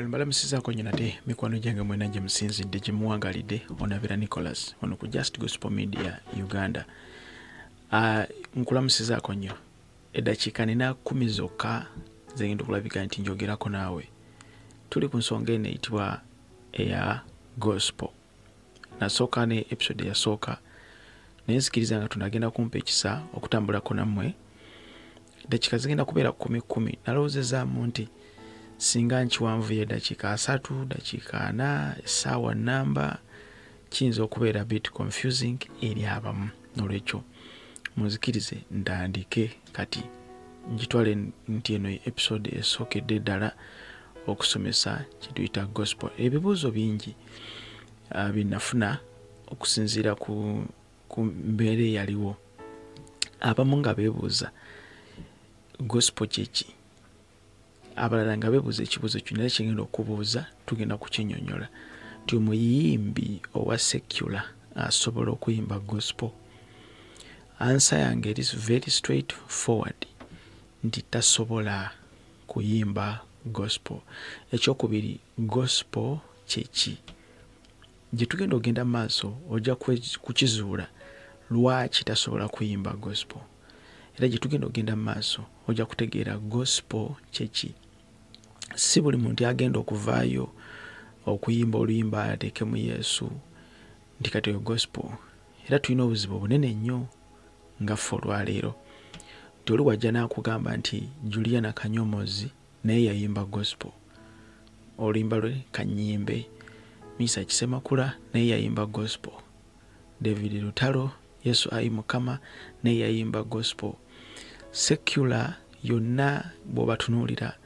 Mbalamusizaako nnyo nate mikwano gyange mwena gye musinzidde, gye muwangalidde. Onabera Nicholas wano ku Just Gospel Media Uganda. Nkulamusizaako nnyo. Eddakiika nina 10 zokka zengenda okulabika nti njogerako naawe. Tuli ku nsonga eno eyitibwa eya gospel. Nasooka ne episode eyasooka, naye nzikiriza nga tunagenda kumpa ekisa okutambulako nammwe. Eddakiika zigenda kubeera 10 10. Nalowoozezaamu nti singa nkiwanvuye eddakiika 30, dakiika 40, essaawa nnamba, kiyinza okubeera bit confusing eri abamu. Nolwekyo munzikirize ntandike kati, ngitwale nti eno episode esookedde ddala okusomesa kyetuyita gospel. Ebibuuzo bingi byenafuna okusinziira ku mbeera eyaliwo. Abamu nga beebuuza gospel kyeki, abalala nga beebuuza ekibuuzo kino, era kyengenda okubuuza tugenda kukinnyonnyola nti omuyimbi owa secular asobola okuyimba gospel? Answer yange eri very straight forward nti tasobola kuyimba gospel. Ekyokubiri, gospel kyeki? Gye tugenda ogenda mu maaso ojja kukizuula lwaki tasobola kuyimba gospel, era gye tugenda ogenda mu maaso ojja kutegeera gospel kyeki. Si buli muntu agenda okuvaayo okuyimba oluyimba ateekemu Yesu nti kati oyo gospel. Era tulina obuzibu obunene nnyo nga ffe olwaleero nti oli wajja n'akugamba nti Juliana Kanyomozi naye yayimba gospel, oluyimba lwe Kanyimbe. Misa Kisemakula naye yayimba gospel. David Lutalo, Yesu Ayi Mukama, naye yayimba gospel. Secular yonna bw'obatunuulira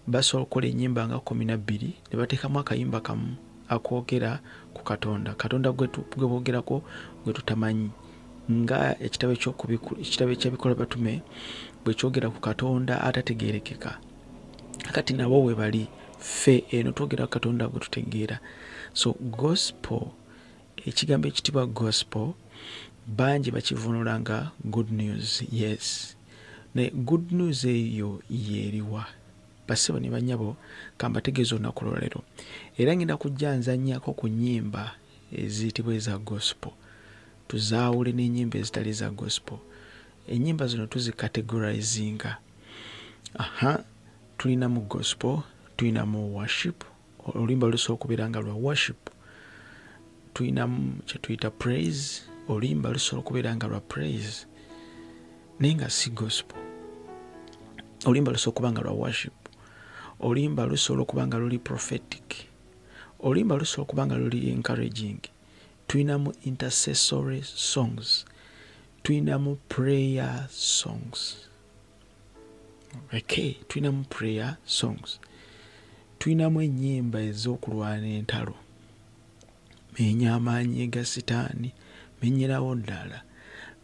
basobola okukola ennyimba nga 12 ne bateekamu akayimba kamu akoogera ku Katonda, Katonda gwe boogerako gwe tutamanyi, nga ekitabo ekyebikolwa batume bwe kyogera ku Katonda atategeerekeka. Kati nabo we bali, ffe eno twogera ku Katonda gwe tutegeera. So gospel, ekigambo ekitibwa gospel, bangi bakivunula nga good news. Yes, naye good news eyo yeeriwa? Bassebo ne bannyabo, kambategeeza olunaku lwaleero, era ngenda kujja nzannyako ku nnyimba eziyitibwa eza gospel, tuzaawule n'ennyimba ezitali za gospel. Ennyimba zino tuzicategorizinga. Aha, tulinamu gospel, tulinamu worship, oluyimba lusobola okubeera nga lwa worship. Tulinamu kye tuyita praise, oluyimba lusobola okubeera nga lwa praise naye nga si gospel. Oluyimba lusobola okuba nga lwa worship, oluyimba lusobola okuba nga luli prophetic, oluyimba lusobola okuba nga luli encouraging. Tulinamu intercessory songs, tulinamu prayer songs. Okay, tulinamu prayer songs, tulinamu ennyimba ez'okulwana entalo, menya amaanyi ga Sitaani, menyerawo ddala,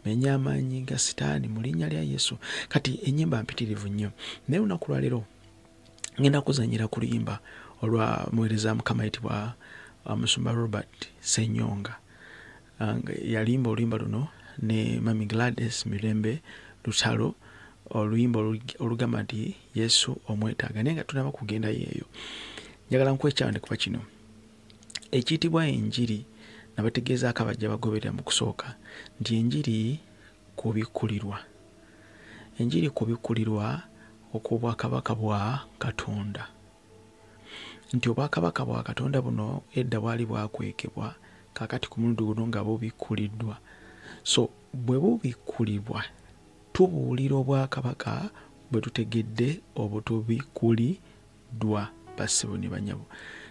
menya amaanyi ga Sitaani mu linnya lya Yesu. Kati ennyimba mpitirivu nnyo, naye olunaku lwaleero ngenda kuzanyira ku luyimba olwa muweereza Mukama ayitibwa Musumba Robert Ssenyonga. Yalimba oluyimba luno ne Mami Gladys Mirembe Lutalo, oluyimba olugamba nti Yesu omwetaaga. Naye nga tunaba kugendayo eyo, njagala nkuwa ekyawandiikibwa kino ekiyitibwa enjiri. Nabategeezaako abajja bagoberera mu kusooka nti enjiri kubikkulirwa, enjiri kubikkulirwa okw'obwakabaka bwa Katonda, nti obwakabaka bwa Katonda buno edda bwali bwakwekebwa, kaakati ku mulundi guno nga bubikkuliddwa. So bwe bubikkulibwa, tubuulira obwakabaka bwe tutegedde obutubikkuliddwa. Bassebo ne bannyabo,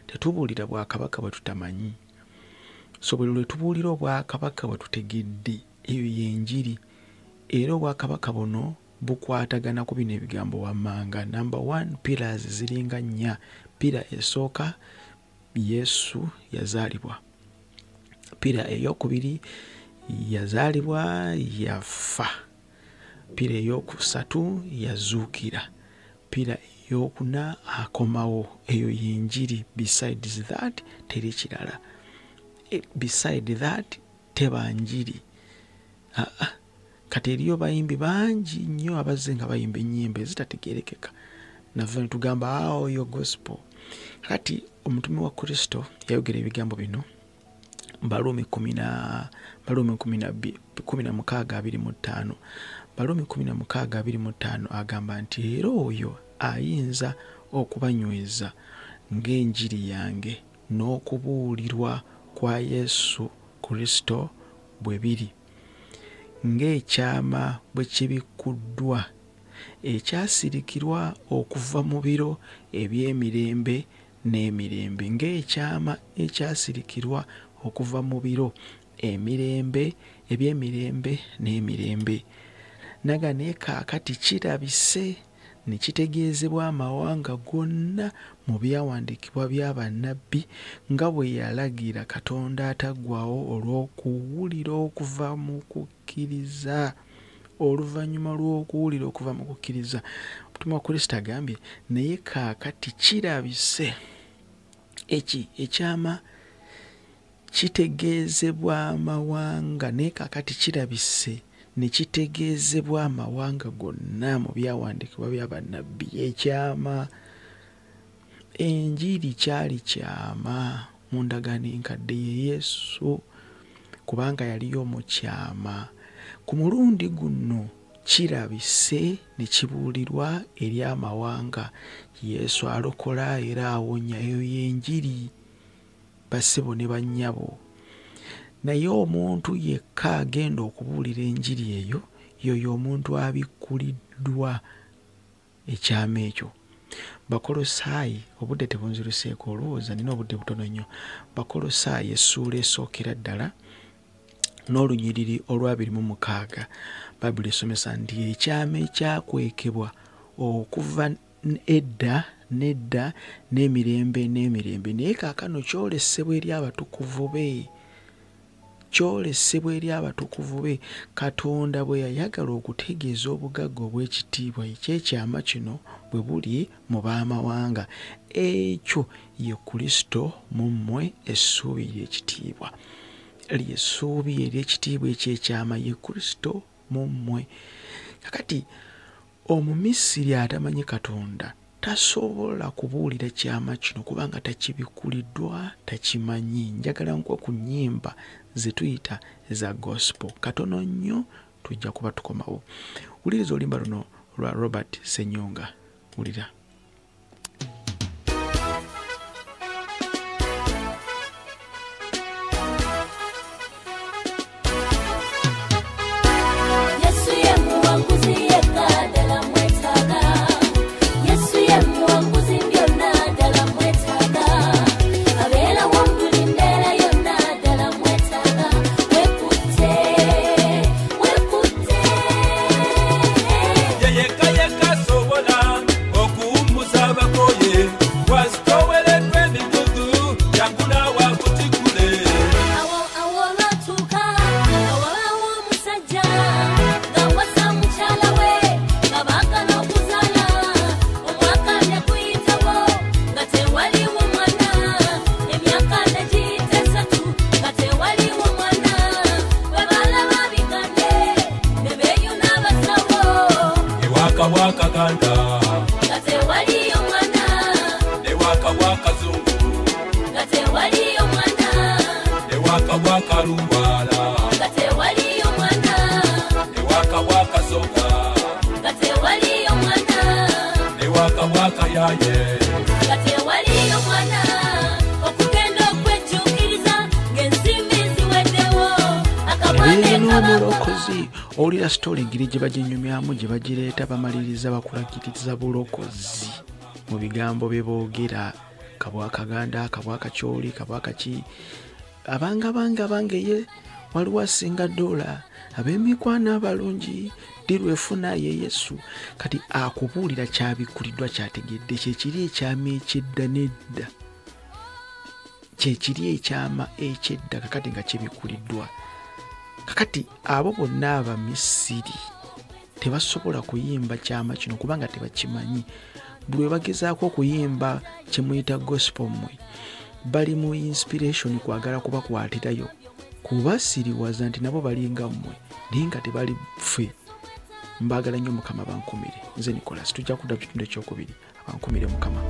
tetubuulira bwakabaka bwe tutamanyi. So bwe lwe tubuulira obwakabaka bwe tutegedde, eyo y'enjiri. Era obwakabaka buno bukwatagana ku bino ebigambo wammanga. Number one, pillars ziringa nnya. Pillar esooka, Yesu yazaalibwa. Pillar eyokubiri, yazaalibwa, yafa. Pillar eyokusatu, yazuukira. Pillar eyokuna, akomawo. Eyo y'enjiri. Besides that teri kirala. Beside that teba njiri. Aa, kati eriyo bayimbi bangi nnyo abazze nga bayimba ennyimba ezitategeerekeka, nava ne tugamba, "Ah, oyo gospel." Kati omutume wa Kristo yayogera ebigambo bino Baruumi 16:25. Baruumi 16:25 agamba nti era oyo ayinza okubanyweza ng'enjiri yange n'okubuulirwa kwa Yesu Kristo bwe biri, ng'ekyama bwe kibikkuddwa ekyasirikirwa okuva mu biro eby'emirembe n'emirembe, ng'ekyama ekyasirikirwa okuva mu biro emirembe eby'emirembe n'emirembe. Naga naye kaakati kirabise ne kitegeezebwa amawanga gonna mu byawandiikibwa bya bannabbi nga bwe yalagira Katonda ataggwaawo olw'okuwulira okuva mu kukkiriza. Oluvannyuma lw'okuwulira okuva mu kukkiriza, omutume wa Kristo agambye naye kaakati kirabise eki ekyama kitegeezebwa amawanga, naye kaakati kirabise ne kitegeezebwa amawanga gonna mu byawandiikibwa bya bannabbi. Ekyama, enjiri kyali kyama mu ndagaano enkadde ye Yesu, kubanga yaliyo mu kyama. Ku mulundi guno kirabise ne kibuulirwa eri amawanga. Yesu alokola era awonya, eyo y'enjiri bassebo ne bannyabo. Naye omuntu yekka agenda okubuulira enjiri eyo y'oyo omuntu abikkuliddwa ekyama ekyo. Bakolosaayi, obudde tebunziruseeko, olowooza nina obudde butono nnyo. Bakolosaayi essuula esookera ddala n'olunyiriri olw'26, Bayibuli esomesa nti ekyama ekyakwekebwa okuva edda n'edda n'emirembe n'emirembe, naye kaakano kyolesebwa eri abatukuvu be. Kyolesebwa eri abatukuvu be. Katonda bwe yayagala okutegeeza obugagga obw'ekitiibwa eky'ekyama kino bwe buli mu b'amawanga, ekyo ye Kristo mu mmwe essuubi ery'ekitiibwa. Ly'essuubi ery'ekitiibwa eky'ekyama ye Kristo mu mmwe. Kakati Omumisiri atamanyi Katonda tasobola kubuulira kyama kino kubanga takibikkuliddwa, takimanyi. Njagala nkuwe ku nnyimba ze tuyita eza gospel katono nnyo, tujja kuba tukomawo. Wuliriza oluyimba luno lwa Robert Ssenyonga, wulira. Yesu ye muwanguzi yekka ddala mwetaaga. Yesu ye muwanguzi byonna ddala mwetaaga. Abeera wa buli mbeera yonna ddala mwetaaga. Wekutte, wekutte. Ye yekka yekka asobola okuwummuza abakoye. Wazitoowereddwa emigugu, jangu naawe akutikkule. Awo, awo olwatuuka, awabaawo omusajja ng'awasa mukyala we, nga baagala okuzaala. Omwaka ne guyitawo nga tewaliwo mwana, emyaka ne giyita 3 nga tewaliwo mwana. Bwe balaba bigande ne beeyuna abasawo. Ewaka wa Kaganda nga tewaliyo mwana, newaka wa Kazungu nga tewaliyo mwana, newaka wa Kalumbala nga tewaliyo mwana, newaka wa Kasoga nga tewaliyo mwana, newaka wa Kayaye nga tewaliyo mwana. Okugenda okwejjuukiriza ng'ensimbi ziweddewo, akabwa ne Ebeera kabakuba. n'omulokozi. Owulira sitoola engeri gye baginyumyamu, gye bagireeta, bamaliriza bakulagiriza bulokozi mu bigambo bye boogera. Kabwa Kaganda, kabwa Kakyoli, kabwa Kaki, abanga bange abange ye waliwo asinga dola, ab'emikwano abalungi dirwefuna ye Yesu. Kati akubuulira kyabikkuliddwa kyategedde, kye kiri ekyama eky'edda n'edda, kye kiri ekyama eky'edda kakati nga kibikkuliddwa. Kakati abo bonna Abamisiri tebasobola kuyimba kyama kino kubanga tebakimanyi. Buli lwe bagezaako okuyimba kye muyita gospel mmwe, bali mu inspiration kwagala kubakwatirayo, kubasiriwaza nti nabo balinga mmwe, naye nga tebali ffe. Mbaagala nnyo Mukama bankumire. Nze Nicholas, tujja kudda mu kitundu ekyokubiri. Abankumire Mukama.